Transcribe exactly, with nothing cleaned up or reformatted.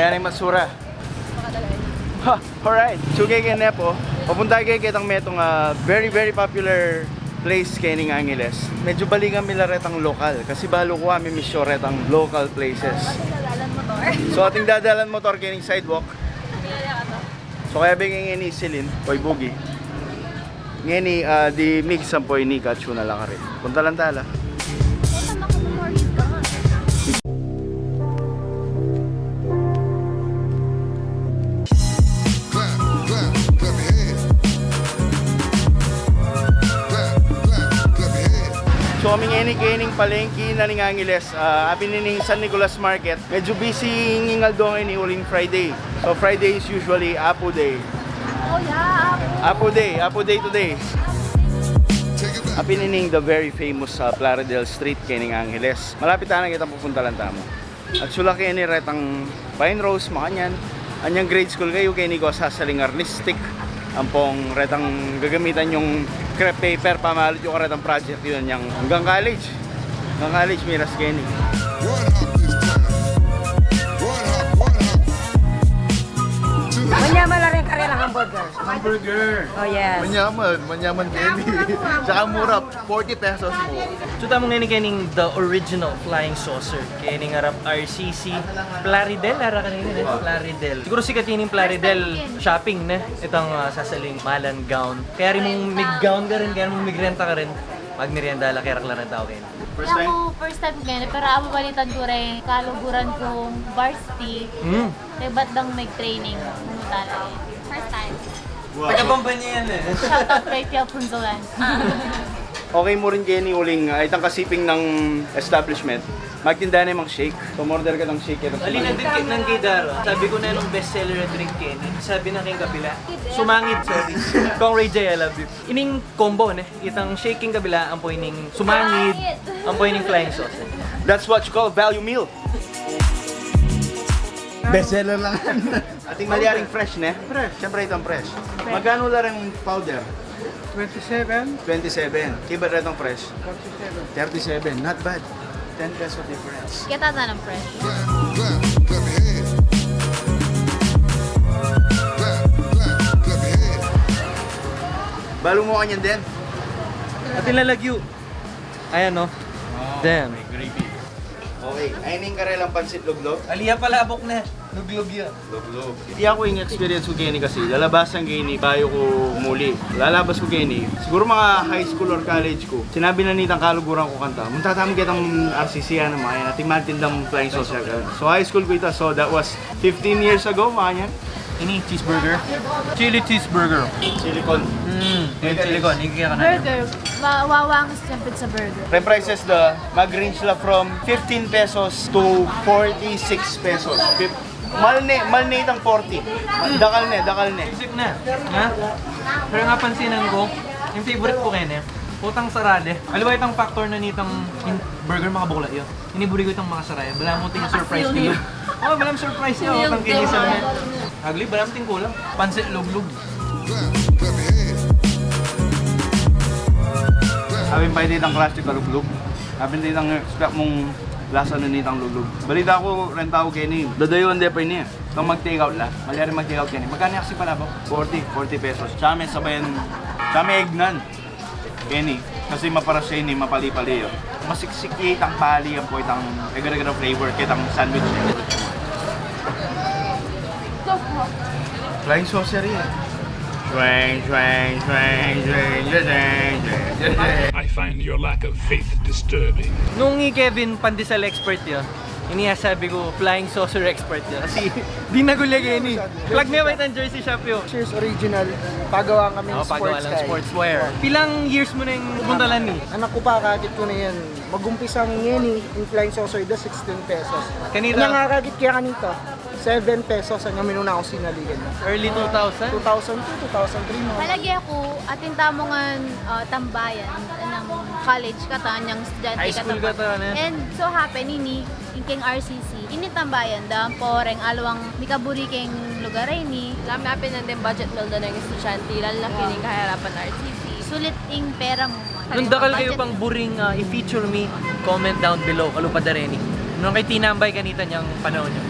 Yan ing masura. Ha, alright. So, kaya kaya po, papunta kaya kitang metung, ah, very, very popular place kaya ning Angeles. Medyo balikan mi la retang lokal. Kasi balu ku, ah, mi-miss yu retang local places. So, ating dadalan motor kaya ning sidewalk. So, kaya bigyan ni Celine, Boy Boogie. Ngeni, ah, di mix ang poi ni Kachu na lang rin. Punta lang tala. Clap, clap, clap your hands. Clap, clap, clap your hands. So, kami ngeni kaya ning palengke na ning Angeles, ah, apin ining San Nicolas Market. Medyo busy ing aldo ngeni uling Friday. So, Friday is usually Apu Day. Oh, yeah, Apu. Apu Day, Apu Day today. Apin ining the very famous, ah, Plaridel Street kaya ning Angeles. Malapit na kita pupunta lang tamu. At sulak kaya ni retang Pine Rose, makanyan. Anyang grade school kayu, kaya ni ko sasaling artistic. Ampong retang gagamitan yung crepe paper, pamalu yu karetang project yun, yang hanggang college. Hanggang college, miras kaya ni. One up this time. One up, one up. Manyaman la rin karelang hamburger. Hamburger. Oh, yes. Manyaman, manyaman kaya ni. Tsaka mura, forty pesos mu. So, tamu ngeni kaya ning the original flying saucer. Kaya ning arap R C C. Plaridel, ara kanini, ne? Plaridel. Siguru sikat ini ing Plaridel shopping, ne? Itang, ah, sasaling malan gown. Kaya rin mung mig-gown ka rin, kaya rin mung migrenta ka rin. Magmerienda la, kaya rin la rin tau kaya. First time? Aku, first time ku kaya, pero amu balitan ku rin, kaluguran kung varsity. Hmm. Kaya bat dang mag-training, pumunta na. First time. Wow. Taga Bamban yan eh. Shout out kay Pia Punzalan. Okay mu rin kaya ni uling, ah, itang kasiping nang establishment. Magtinda na yung mga shake. Umorder ka ng shake, itang Ali, sumagot. Nandun kay, nang kay Daro. Sabi ku na nung best seller na drink kaya ni. Sabi na kay kabila. Sumangid, sorry. Kong Ray J, I love you. Ining combo, ne? Itang shake king kabila, ampo ining sumangid, ampo ining flying saucer. That's what you call value meal. Best seller lang. Ating malyaring fresh, ne? Fresh. Siyempre, itang fresh. Fresh. Magkanu la ring powder? Twenty-seven. Twenty-seven. Kibat retang fresh? Thirty-seven. Thirty-seven. Not bad. Ten peso difference. Kita na ng fresh. Clap, clap, clap your hands. Clap, clap, clap your hands. Balu mu kanyan din. Atin lalagyu. Ayan, no? Oh, damn. May gravy. Okay, ay ning karelang pansit luglog. Aliya pala, abok na. Luglog ya. Luglog. Iya ku ing experience ku keni kasi, lalabasan keni bayu ku muli. Lalabas ku keni, siguru mga high school or college ku. Sinabi na nitang kaluguran ku kanta, "Munta tamu ketang R C C, ano, mga yan, ating magtindang flying saucer." So, high school ku ita, so that was fifteen years ago, mga yan. Ini cheeseburger. Chili cheeseburger. Silicone. Mm, yung silicone. Burger. Wa-, wawang siyempre sa burger. Ring prices da, mag-range la from fifteen pesos to forty-six pesos. Fif-, mal ne, mal ne itang forty. Dakal ne, dakal ne. Isip na. Ha? Pero nga pansinan ku, yung favorite ku kene, utang sarade. Aliwa itang factor na nitang in-, burger makabukla yun. Ini buri ku itang makasara ya. Balamu ting surprise ku. Oh, balamu surprise ya. Utang kini sa. Agli, balamu ting kulang. Pansit luglug. Apin pa itang klase kaluglug. Apin itang expect mung lasa na nitang luglug. Balita ku, renta ku keni. Dadayuan de pa ini. Kung mag-take out la. Malyari mag-take out keni. Magkanu kasi pala po? Forty, forty pesos. Tsaka may sabayan. Tsaka may egnan. Keni, kasi maparas ya ini, mapali-pali ya. Masiksik ya itang pali, ampo itang egg-egg flavor ketang sandwich. Flying saucer ya. Swing, swing, swing, swing, swing, swing, swing. I find your lack of faith disturbing. Nung i Kevin, pandesal expert ya. Ini ya sabi ku, flying saucer expert ya. Kasi dinagul ya keni. Plug ne ba itang jersey shop yu? Cheers Original. Pagawa kami ng sports kay. Pilang years mu neng pupuntalan ni? Anak ku pa, akakit ku na yan. Mag-umpisa ngeni ing flying saucer da, sixteen pesos. Kanita? Kanya nga akakit kaya kanita, seven pesos. Anya minuna kung sinaligan. Early two thousand? Two thousand two, two thousand three, mga. Palagi aku, atin tamu ngan, ah, tambayan ng college kata, anyang estudyante kata. High school kata, ne? And so happen ini, ing keng R C C. Ini tambayan da, ampo reng aliwang mikaburi keng lugar a ini. Lam, apin nandeng budget meal da ning estudyante, lalu na keni kahirapan R C C. Sulit ing pera mu. Nung dakal kayu pang buring, ah, i-feature mi, comment down below, kalupa da reni. Nung kayu tinambay kanita nyang panaun yu.